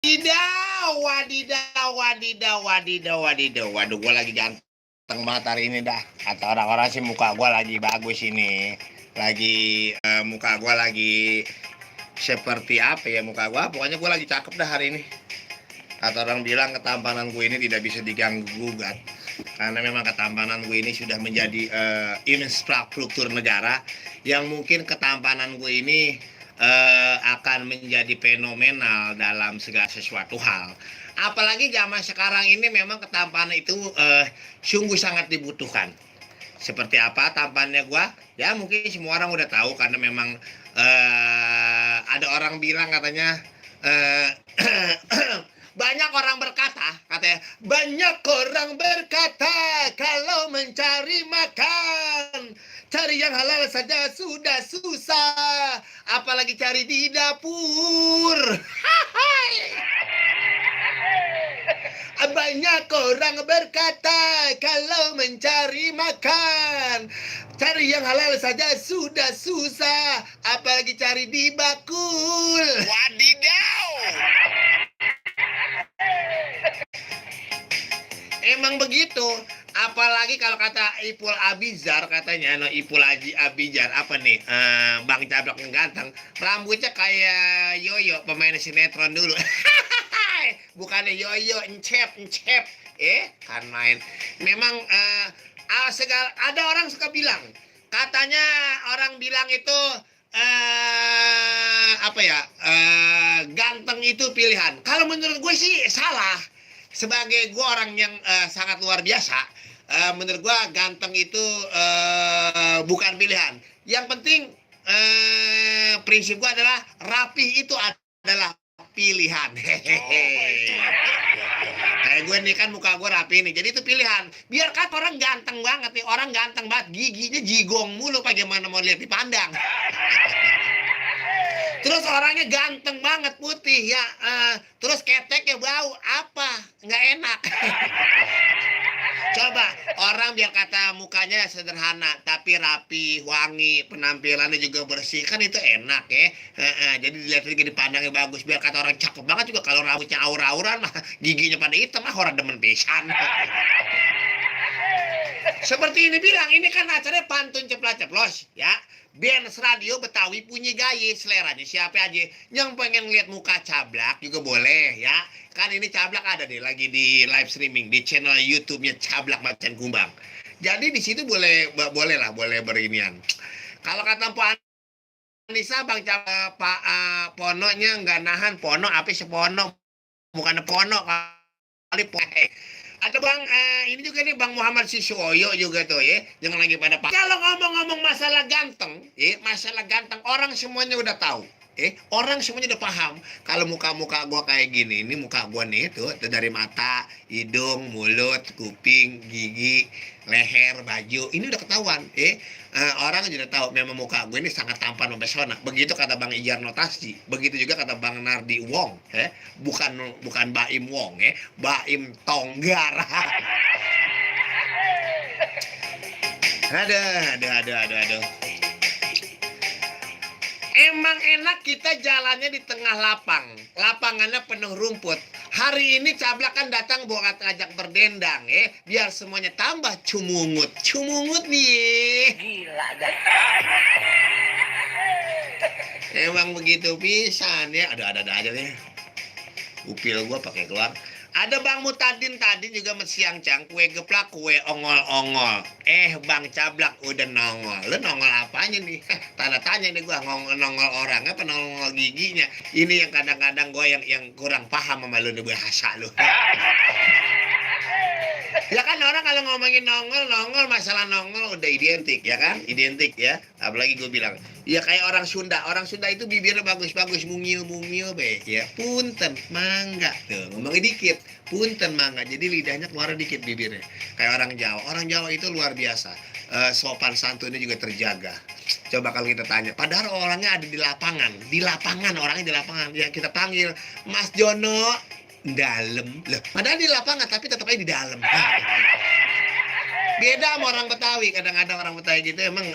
Wadidaw. Waduh, gue lagi ganteng banget hari ini dah. Kata orang-orang sih muka gue lagi bagus ini. Muka gue lagi seperti apa ya muka gue? Pokoknya gue lagi cakep dah hari ini. Kata orang bilang ketampanan gue ini tidak bisa diganggu gugat. Karena memang ketampanan gue ini sudah menjadi infrastruktur negara yang mungkin ketampanan gue ini akan menjadi fenomenal dalam segala sesuatu hal. Apalagi zaman sekarang ini memang ketampanan itu sungguh sangat dibutuhkan. Seperti apa tampannya gua? Ya mungkin semua orang udah tahu karena memang ada orang bilang katanya banyak orang berkata kalau mencari makan cari yang halal saja sudah susah, apalagi cari di dapur. Banyak orang berkata kalau mencari makan cari yang halal saja sudah susah, apalagi cari di bakul. Wadidaw. Emang begitu, apalagi kalau kata Ipul Abizar katanya, Ipul Haji Abizar apa nih, Bang Cablok yang ganteng, rambutnya kayak Yoyo pemain sinetron dulu. Bukannya Yoyo, encep, kan main. Memang ada orang suka bilang, katanya orang bilang itu ganteng itu pilihan. Kalau menurut gue sih salah. Sebagai gue orang yang sangat luar biasa, menurut gue ganteng itu bukan pilihan. Yang penting prinsip gue adalah rapi itu adalah pilihan. Kayak gue nih kan muka gue rapi nih, jadi itu pilihan. Biar kan orang ganteng banget nih, orang ganteng banget, giginya jigong mulu, bagaimana mau lihat dipandang. Terus orangnya ganteng banget, putih ya, terus keteknya bau, apa? Nggak enak. Coba orang biar kata mukanya sederhana tapi rapi, wangi, penampilannya juga bersih, kan itu enak ya. Jadi dilihat lagi dipandangnya bagus. Biar kata orang cakep banget juga, kalau rambutnya aur-auran mah, giginya pada hitam mah orang demen pisan. Seperti ini bilang, ini kan acaranya pantun ceplas-ceplos ya. Benz Radio Betawi punya gaya, seleranya siapa aja. Yang pengen lihat muka Cablak juga boleh ya. Kan ini Cablak ada deh lagi di live streaming di channel YouTube-nya Cablak Macan Kumbang. Jadi di situ boleh berinian. Kalau kata Pak Anissa, Bang Pak Pononya nggak nahan, Pono apa sepono, bukan Pono kali Ada Bang, ini juga nih Bang Muhammad Siswoyo juga tuh ya, jangan lagi pada pak. Kalau ngomong-ngomong masalah ganteng, orang semuanya udah tahu. Orang semuanya udah paham kalau muka-muka gua kayak gini, ini muka gua nih tuh dari mata, hidung, mulut, kuping, gigi, leher, baju, ini udah ketahuan. Orang sudah tahu memang muka gue ini sangat tampan mempesona. Begitu kata Bang Ijar Notasi, begitu juga kata Bang Nardi Wong, bukan Baim Wong, Baim Tonggar. Aduh. Emang enak kita jalannya di tengah lapangannya penuh rumput. Hari ini Cablak kan datang buat ngajak berdendang biar semuanya tambah cumungut nih. Gila dah. Emang begitu pisan ya. Ada aja deh. Upil gua pakai keluar. Ada Bang Mutadin tadi juga siang-siang kue geplak, kue ongol-ongol. Bang Cablak udah nongol. Lu nongol apanya nih? Tanda tanya nih gua, nongol orangnya apa nongol giginya? Ini yang kadang-kadang gua yang kurang paham sama lu nih bahasa lu. Ya kan orang kalau ngomongin nongol, masalah nongol udah identik ya kan? Identik ya. Apalagi gue bilang, ya kayak orang Sunda. Orang Sunda itu bibirnya bagus-bagus, mungil be ya. Punten, mangga. Tuh, ngomongin dikit. Punten, mangga. Jadi lidahnya keluar dikit bibirnya. Kayak orang Jawa. Orang Jawa itu luar biasa. Sopan santunnya juga terjaga. Coba kalau kita tanya, padahal orangnya ada di lapangan orangnya di lapangan. Ya kita panggil, Mas Jono, dalam loh, padahal di lapangan tapi tetap aja di dalam. Beda sama orang Betawi. Kadang-kadang orang Betawi gitu emang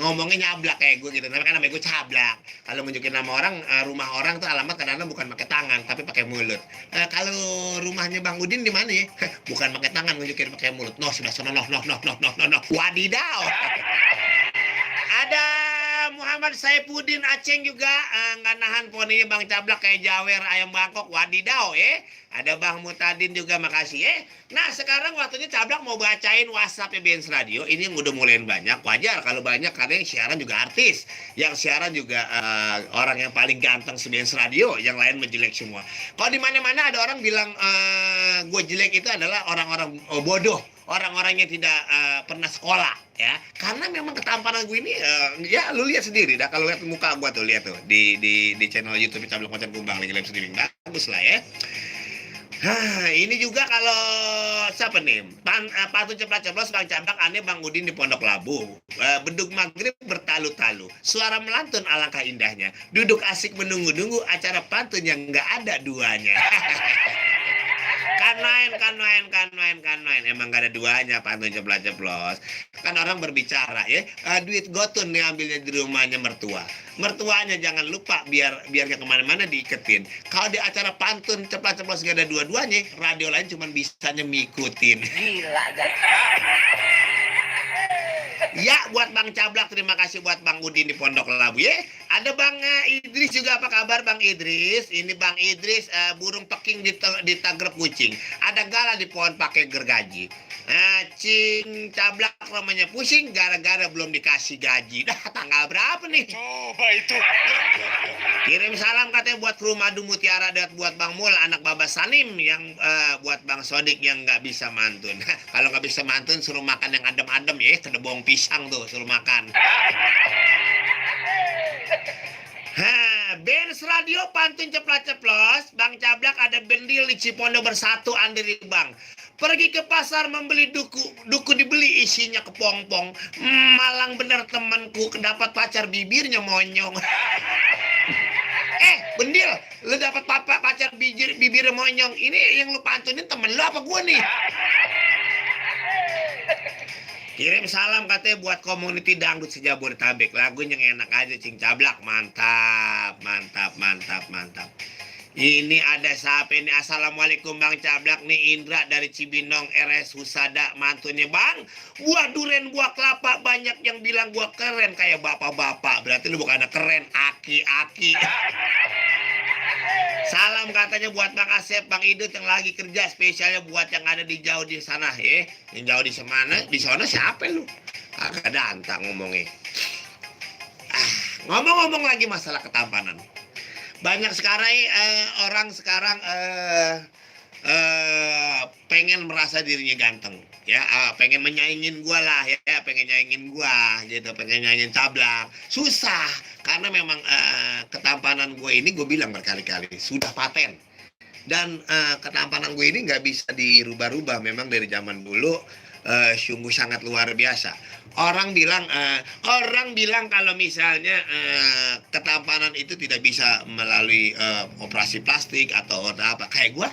ngomongnya nyablak kayak gue gitu. Tapi kan namanya gue cablak. Kalau nunjukin nama orang, rumah orang tuh alamat kadang-kadang bukan pakai tangan, tapi pakai mulut. Kalau rumahnya Bang Udin di mana ya? Bukan pakai tangan, nunjukin pakai mulut. Noh, sudah sono, noh. Wadidaw. Ada Muhammad Saifuddin Aceng juga nggak nahan poninya Bang Cablak kayak jawer ayam Bangkok. Wadidaw Ada Bang Mutadin juga, makasih Nah sekarang waktunya Cablak mau bacain WhatsApp BNS Radio. Ini yang udah mulai banyak. Wajar kalau banyak karena yang siaran juga artis. Yang siaran juga orang yang paling ganteng BNS Radio. Yang lain menjelek semua. Kalau di mana-mana ada orang bilang gue jelek itu adalah orang-orang bodoh. Orang-orang yang tidak pernah sekolah ya, karena memang ketampanan gue ini ya lu lihat sendiri dah, kalau lihat muka gue tuh, lihat tuh di channel YouTube Cablak Macan Kumbang lagi live streaming, bagus lah ya. Ini juga kalau siapa nih? Patut ceplas-ceplos Bang Cablak aneh Bang Udin di Pondok Labu. Beduk maghrib bertalu-talu. Suara melantun alangkah indahnya. Duduk asik menunggu-nunggu acara pantun yang nggak ada duanya. Kan main. Emang gak ada duanya pantun ceplas-ceplos. Kan orang berbicara ya. Duit gotun nih ambilnya di rumahnya mertua. Mertuanya jangan lupa biar gak kemana-mana diiketin. Kalau di acara pantun ceplas-ceplos gak ada dua-duanya, radio lain cuma bisanya ngikutin. Gila kan? Ya buat Bang Cablak, terima kasih buat Bang Udin di Pondok Labu ya. Ada Bang Idris juga, apa kabar Bang Idris? Ini Bang Idris burung peking ditagrep kucing. Ada gala di pohon pakai gergaji. Cing Cablak namanya pusing gara-gara belum dikasih gaji. Dah tanggal berapa nih? Coba itu. Kirim salam katanya buat kru Madu Mutiara dan buat Bang Mul anak Baba Sanim yang buat Bang Sodik yang nggak bisa mantun. Kalau nggak bisa mantun suruh makan yang adem-adem ya, kedebong pisang tuh suruh makan. BNS Radio pantun ceplas-ceplos. Bang Cablak ada bendil di Cipondo bersatu andiri Bang. Pergi ke pasar membeli duku dibeli isinya kepompong. Malang bener temanku dapat pacar bibirnya monyong. Bendil, lu dapat pacar bibirnya monyong. Ini yang lu pantunin temen lu apa gua nih? Kirim salam katanya buat community dangdut sejabodetabek. Lagunya yang enak aja Cing Cablak. Mantap. Ini ada siapa ini? Assalamualaikum Bang Cablak, nih Indra dari Cibinong RS Husada mantunya Bang. Buah duren, buah kelapa banyak yang bilang gua keren kayak bapak-bapak. Berarti lu bukan keren, aki-aki. Salam katanya buat Bang Asep, Bang Idut yang lagi kerja, spesialnya buat yang ada di jauh di sana ya. Yang jauh di mana? Di sana siapa lu? Agak dantang ngomongnya. Ngomong-ngomong lagi masalah ketampanan. Banyak sekarang orang sekarang pengen merasa dirinya ganteng ya, pengen menyaingin gua lah ya, pengen nyaingin gua gitu, pengen nyaingin Cablak. Susah karena memang ketampanan gue ini, gue bilang berkali-kali sudah paten, dan ketampanan gue ini nggak bisa dirubah-rubah. Memang dari zaman dulu sungguh sangat luar biasa. Orang bilang kalau misalnya ketampanan itu tidak bisa melalui operasi plastik atau apa. Kayak gue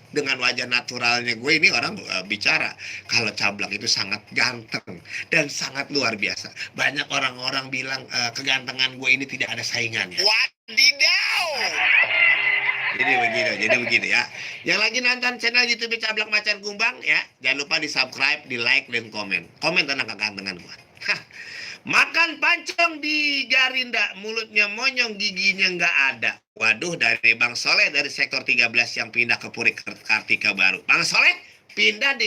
dengan wajah naturalnya gue ini, orang bicara kalau Cablak itu sangat ganteng dan sangat luar biasa. Banyak orang-orang bilang kegantengan gue ini tidak ada saingannya. Wadidaw. Jadi begitu ya. Yang lagi nonton channel YouTube Cablak Macan Kumbang ya, jangan lupa di subscribe, di like dan komen tentang kegantengan gua. Makan pancong di Garinda, mulutnya monyong, giginya nggak ada. Waduh, dari Bang Soleh dari sektor 13 yang pindah ke Puri Kartika Baru. Bang Soleh pindah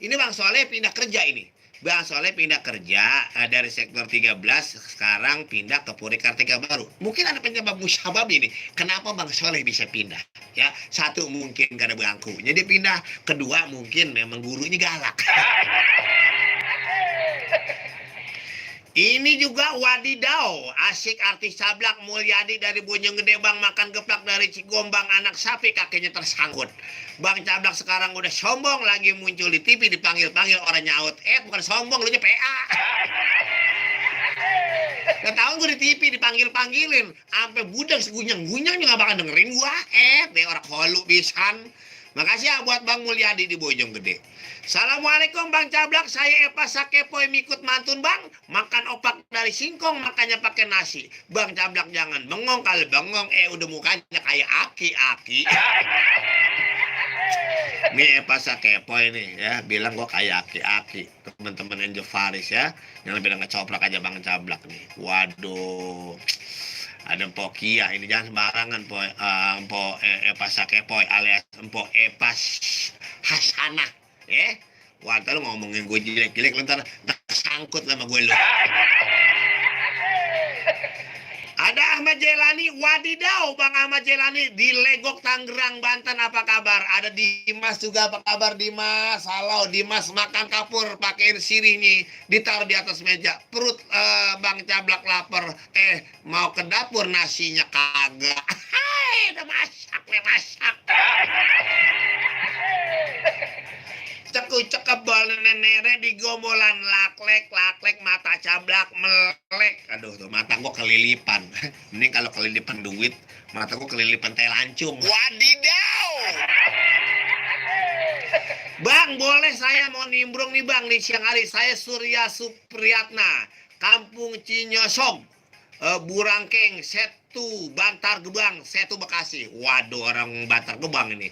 ini Bang Soleh pindah kerja ini. Bang Soleh pindah kerja dari sektor 13 sekarang pindah ke Puri Kartika Baru. Mungkin ada penyebab musyabab ini. Kenapa Bang Soleh bisa pindah? Ya, satu mungkin karena bangkunya dia pindah, kedua mungkin memang gurunya galak. Ini juga wadidaw, asik artis Cablak Mulyadi dari Bojonggede Bang, makan geplak dari Cigombang, anak sapi kakinya tersangkut. Bang Cablak sekarang udah sombong, lagi muncul di TV dipanggil-panggil orang nyaut. Bukan sombong, lu nya PA. Ketahuan gue di TV dipanggil-panggilin, sampai budak segunyang-gunyang juga bakal dengerin gua. Deh orang holu pisan. Makasih ya buat Bang Mulyadi di Bojonggede. Assalamualaikum Bang Cablak, saya Epa Sakepoy mikut mantun Bang. Makan opak dari singkong, makannya pakai nasi. Bang Cablak jangan bengong, kalau bengong udah mukanya kayak aki-aki. Nih Epa Sakepoy nih ya, bilang gua kayak aki-aki. Teman-teman Angel Faris ya, yang lebih ngecoprak aja Bang Cablak nih. Waduh. Ada Empok Kia ini jangan sembarangan Empok Epa Sakepoy alias Empok Epa Hasanah wah ntar lu ngomongin gue jelek-jelek lu ntar sangkut sama gue lu. Ada Ahmad Jelani, wadidaw Bang Ahmad Jelani di Legok Tangerang Banten, apa kabar? Ada Dimas juga, apa kabar Dimas? Halo Dimas, makan kapur pakein sirihnya ditaruh di atas meja. Perut Bang Cablak lapar, mau ke dapur nasinya kagak. Hai, udah masak. Cekebal nenere di gombolan laklek mata Cablak melek. Aduh tuh mata gua kelilipan. Ini kalau kelilipan duit, mata gua kelilipan teh lancung. Wadidaw. Bang, boleh saya mau nimbrung nih Bang nih siang hari. Saya Surya Supriyatna, Kampung Cinyosog, Burangkeng, Setu, Bantar Gebang, Setu Bekasi. Waduh orang Bantar Gebang ini.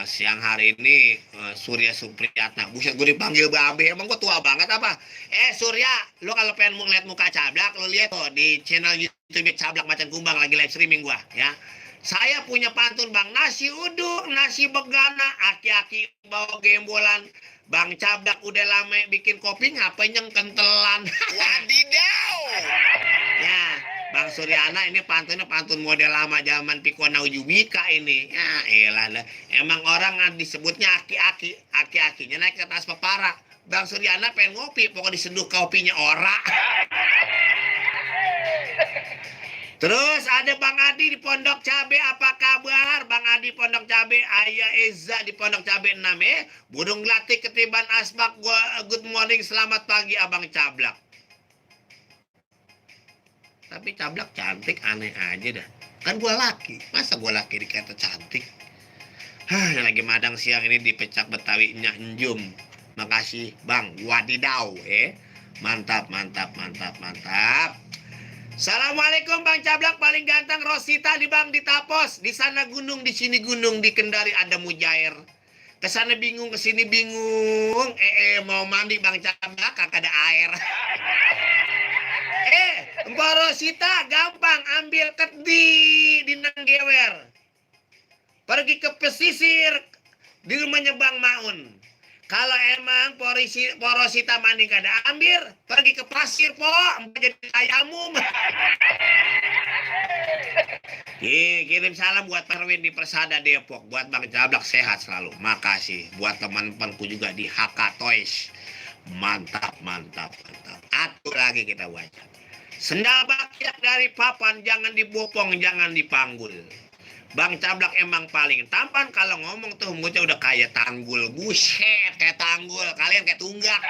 Siang hari ini Surya Supriyatna. Buset gue dipanggil babe. Emang gue tua banget apa? Surya, lu kalau pengen mau ngeliat muka Cablak, lu lihat tuh di channel YouTube Cablak Macan Kumbang lagi live streaming gua ya. Saya punya pantun Bang, nasi uduk, nasi begana, aki-aki bawa gembolan. Bang Cablak udah lama bikin kopi, ngapain yang kentelan? Wadidaw. Ya, Bang Suryana ini pantunnya pantun model lama zaman Piko Naujubika ini. Ya elah, emang orang disebutnya aki-aki, aki-akinya naik ke atas pepara. Bang Suryana pengen ngopi, pokoknya diseduh kopinya ora. Terus ada Bang Adi di Pondok Cabe, apa kabar? Bang Adi Pondok Cabe, Ayah Eza di Pondok Cabe 6 Burung Gelatik ketiban asbak, good morning, selamat pagi Abang Cablak. Tapi Cablak cantik, aneh aja dah. Kan gua laki, masa gua laki dikata cantik? Yang lagi madang siang ini dipecak Betawi Nyanjum. Makasih Bang, wadidaw Mantap. Assalamualaikum Bang Cablak, paling ganteng Rosita di Bang di Tapos. Di sana gunung, di sini gunung, di Kendari ada mujair. Kesana bingung, kesini bingung. Mau mandi Bang Cablak, kagak ada air. Mbak Rosita gampang, ambil kedi di Nanggewer. Pergi ke pesisir di rumahnya Bang Maun. Kalau emang Porosita mandi gak ada ambil, pergi ke pasir jadi ayamum. Kirim salam buat Perwin di Persada Depok, buat Bang Cablak sehat selalu. Makasih buat teman-temanku juga di HK Toys. Mantap. Atur lagi kita baca. Sendal bakyak dari papan, jangan dibopong, jangan dipanggul. Bang Cablak emang paling tampan, kalau ngomong tuh mulutnya udah kayak tanggul. Buset, kayak tanggul, kalian kayak tunggak.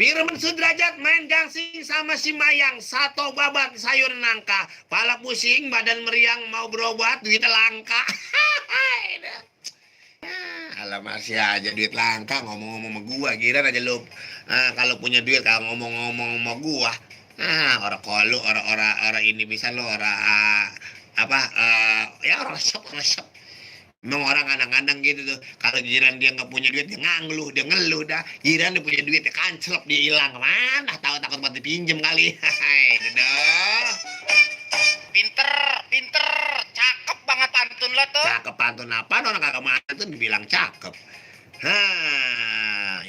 Firman Sudrajat main gangsing sama si Mayang, sato babat sayur nangka, pala pusing, badan meriang, mau berobat, duit langka. Alah masih aja duit langka, ngomong-ngomong sama gua, kira aja lu kalau punya duit kalau ngomong-ngomong sama gua. Orang kolu, orang ini bisa lo, ya orang resep. Memang orang kadang-kadang gitu tuh, kalau jiran dia nggak punya duit, dia ngeluh dah. Jiran dia punya duit, dia kancelop, dia hilang kemana? Tahu takut buat dipinjem kali. Pinter, cakep banget pantun lo tuh. Cakep pantun apa? Orang kagak mantun dibilang cakep.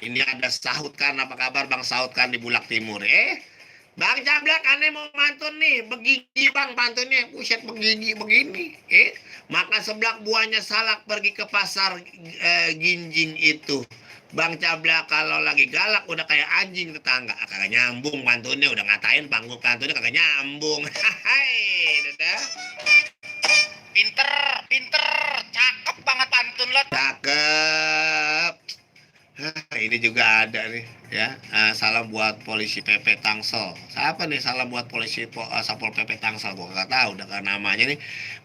Ini ada Sahut kan, apa kabar Bang Sahut kan di Bulak Timur? Bang Cablak, aneh mau mantun nih, begigi Bang pantunnya, buset begigi begini. Makan seblak buahnya salak, pergi ke pasar ginjing itu. Bang Cablak kalau lagi galak udah kayak anjing tetangga, kagak nyambung pantunnya, udah ngatain panggung pantunnya kagak nyambung. Hai, dadah. Pinter, cakep banget pantun lo. Cakep. Ini juga ada nih. ya. Salam buat polisi PP Tangsel. Siapa nih salam buat polisi Satpol PP Tangsel? Gua nggak tahu udah kan namanya nih.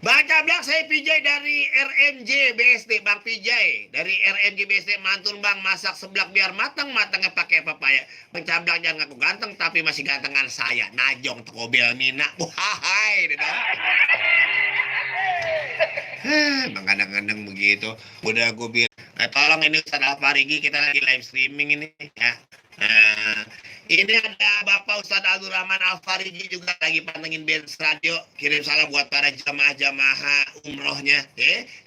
Bang Cablak, saya Pijay dari RMJ BSD. Bang Pijay dari RMJ BSD. Mantun bang, masak seblak biar matangnya pakai papaya. Bang Cablak jangan ngaku ganteng tapi masih gantengan saya. Najong toko Belmina. Wahai dong. Mengandang-andang begitu. Udah gue bilang, tolong ini Ustaz Alfarigi, kita lagi live streaming ini ya. Ini ada Bapak Ustadz Abdul Rahman Alfarigi juga lagi pantengin Benz Radio. Kirim salam buat para jamaah-jamaah umrohnya,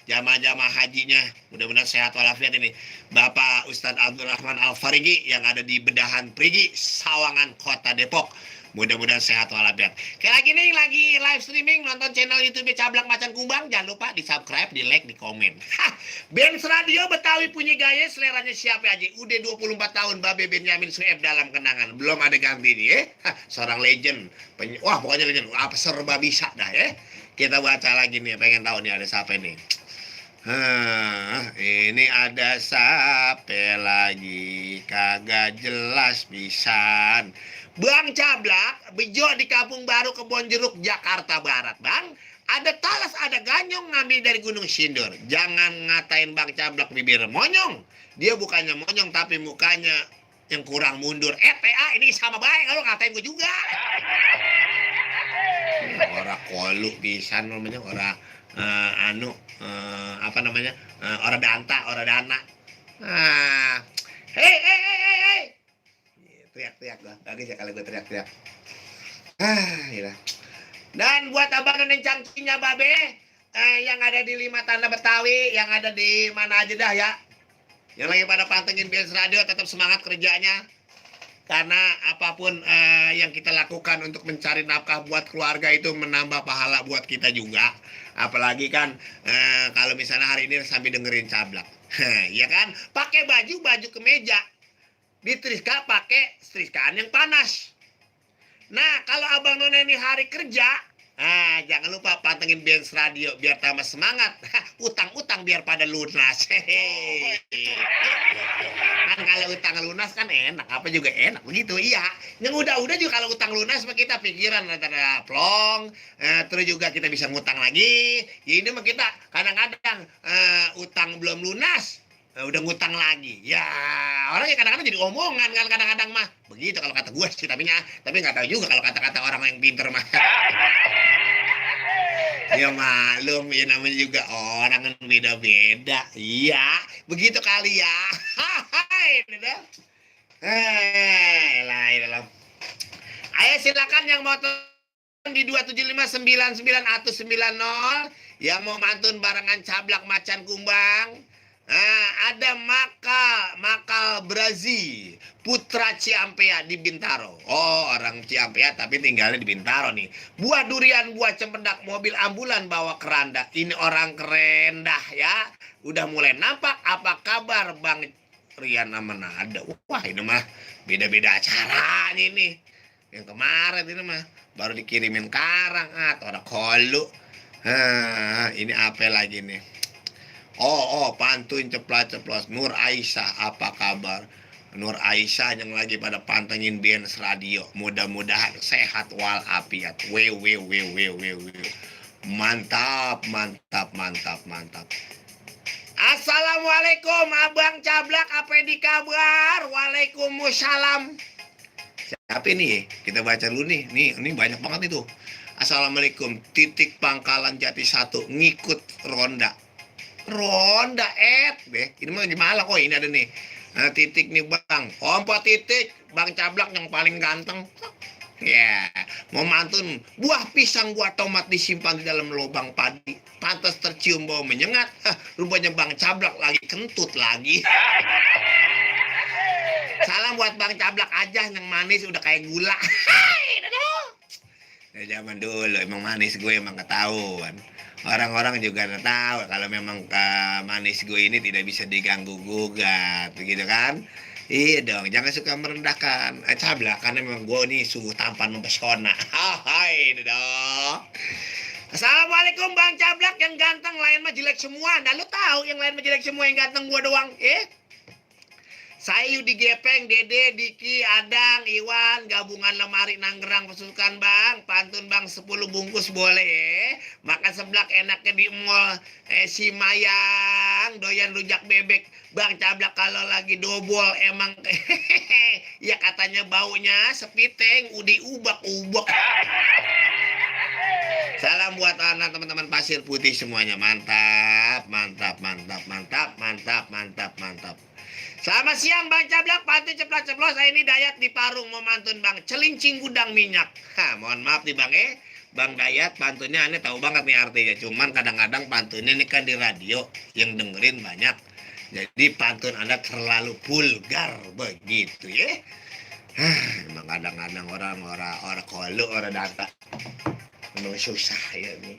jamaah-jamaah hajinya. Mudah-mudahan sehat walafiat ini. Bapak Ustadz Abdul Rahman Alfarigi yang ada di Bedahan Prigi, Sawangan, Kota Depok. Mudah-mudahan sehat walafiat. Kayak lagi nih, lagi live streaming, nonton channel YouTube Cablak Macan Kumbang. Jangan lupa di subscribe, di like, di komen. Benz Radio Betawi punya gaya, seleranya siapa aja. Udah 24 tahun, Babe Benyamin Sueb dalam kenangan. Belum ada gantinya, seorang legend. Wah, pokoknya legend. Apa serba bisa dah ya. Kita baca lagi nih, pengen tahu nih ada siapa nih. Ini ada siapa lagi, kagak jelas pisan. Bang Cablak, bejo di Kampung Baru Kebon Jeruk, Jakarta Barat, Bang. Ada talas, ada ganyong ngambil dari Gunung Sindur. Jangan ngatain Bang Cablak bibir monyong. Dia bukannya monyong, tapi mukanya yang kurang mundur. PA ini sama baik, kalau ngatain gue juga. Orang kolu pisan namanya, orang apa namanya? Orang dana. Hei. Teriak-teriak gua. Bagus ya kalau gue teriak-teriak. Gila. Dan buat abang dan cangkingnya Babe, yang ada di 5 Tanda Betawi, yang ada di mana aja dah ya. Yang lagi pada pantengin Benz Radio, tetap semangat kerjanya. Karena apapun yang kita lakukan untuk mencari nafkah buat keluarga itu menambah pahala buat kita juga. Apalagi kan kalau misalnya hari ini sambil dengerin Cablak. Ya kan? Pakai baju kemeja. Ditriska pakai triskaan yang panas. Nah, kalau abang nona ini hari kerja, jangan lupa pantengin Benz Radio biar tambah semangat. Utang-utang biar pada lunas. Kan kalau utang lunas kan enak, apa juga enak begitu. Iya, yang udah juga kalau utang lunas kita pikiran ada plong, terus juga kita bisa ngutang lagi. Ini mah kita kadang-kadang utang belum lunas, udah ngutang lagi. Ya, orang ya kadang-kadang jadi omongan kan kadang-kadang mah. Begitu kalau kata gue sih, tapi nggak tahu juga kalau kata-kata orang yang pinter mah. Ya maklum, ya namanya juga orang kan beda-beda. Iya, begitu kali ya. Lah. Ayo silakan yang mau di 27599 atau 90 yang mau mantun barengan Cablak Macan Kumbang. Ada Makal Brazi, Putra Ciampea di Bintaro. Oh, orang Ciampea tapi tinggalnya di Bintaro nih. Buah durian, buah cempedak, mobil ambulan bawa keranda. Ini orang keren dah ya. Udah mulai nampak. Apa kabar Bang Rian Manado? Wah, ini mah beda-beda acaranya ini. Yang kemarin ini mah baru dikirimin karang atau ada kolu. Ini apa lagi nih? Oh, pantun ceplas-ceplos. Nur Aisyah, apa kabar? Nur Aisyah yang lagi pada pantengin Benz Radio. Mudah-mudahan sehat walafiat. Mantap. Assalamualaikum Abang Cablak, apa di kabar? Waalaikumsalam. Siapa ini? Kita baca dulu nih. Ini banyak banget itu. Assalamualaikum. Titik Pangkalan Jati 1 ngikut ronda ini mah gimana kok ini ada nih. Titik nih Bang, Pak Titik, Bang Cablak yang paling ganteng ya. Mau mantun buah pisang, buah tomat disimpan di dalam lubang padi, pantas tercium bau menyengat. Rupanya Bang Cablak lagi kentut lagi. Salam buat Bang Cablak aja yang manis udah kayak gula. Zaman dulu emang manis gue emang ketahuan. Orang-orang juga tahu kalau memang manis gue ini tidak bisa diganggu gugat, begitu kan? Iya dong, jangan suka merendahkan Cablak karena memang gue ini sungguh tampan mempesona. Hai dong. Assalamualaikum Bang Cablak yang ganteng, lain mah jelek semua. Dan lu tahu yang lain mah jelek semua, yang ganteng gue doang. Saya Yudi Gepeng, Dede, Diki, Adang, Iwan, gabungan lemari Nanggerang pasukan bang, pantun bang 10 bungkus boleh ya. Makan seblak enaknya di mall, si Mayang, doyan rujak bebek, bang Cablak kalau lagi dobol emang, ya katanya baunya sepiteng, udi ubak-ubak. Salam buat anak teman-teman pasir putih semuanya, mantap, mantap, mantap, mantap, mantap, mantap, mantap. Selamat siang Bang Cablak, pantun ceplas-ceplos. Saya ini Dayat di Parung mau mantun Bang, celincing gudang minyak. Mohon maaf nih Bang Bang Dayat pantunnya aneh tahu banget nih artinya. Cuman kadang-kadang pantunnya ini kan di radio yang dengerin banyak. Jadi pantun Anda terlalu vulgar begitu ya. Emang kadang-kadang orang kolu orang data. Memang susah ya nih.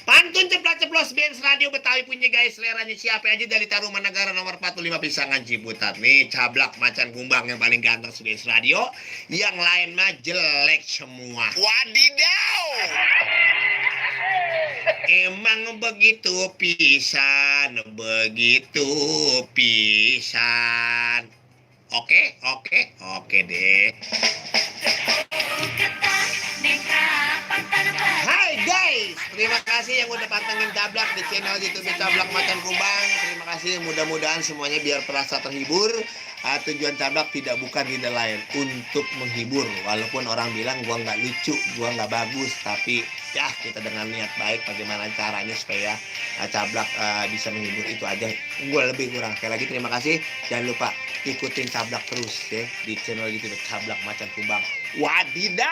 Pantun ceplas-ceplos Benz Radio Betawi punya guys, seleranya siapa aja dari Taruman Negara nomor 45 Pisangan Ciputat nih. Cablak macan kumbang yang paling ganteng Benz Radio, yang lain mah jelek semua. Wadidaw. Emang begitu pisan, begitu pisan. Oke deh. Hai guys, terima kasih yang udah pantengin Cablak di channel YouTube Cablak Macan Kumbang. Terima kasih, mudah-mudahan semuanya biar terasa terhibur. Tujuan Cablak bukan tidak lain untuk menghibur. Walaupun orang bilang gua nggak lucu, gua nggak bagus, tapi ya kita dengan niat baik bagaimana caranya supaya Cablak bisa menghibur, itu aja. Gua lebih kurang. Sekali lagi terima kasih. Jangan lupa ikutin Cablak terus ya di channel YouTube Cablak Macan Kumbang. Wadidaw.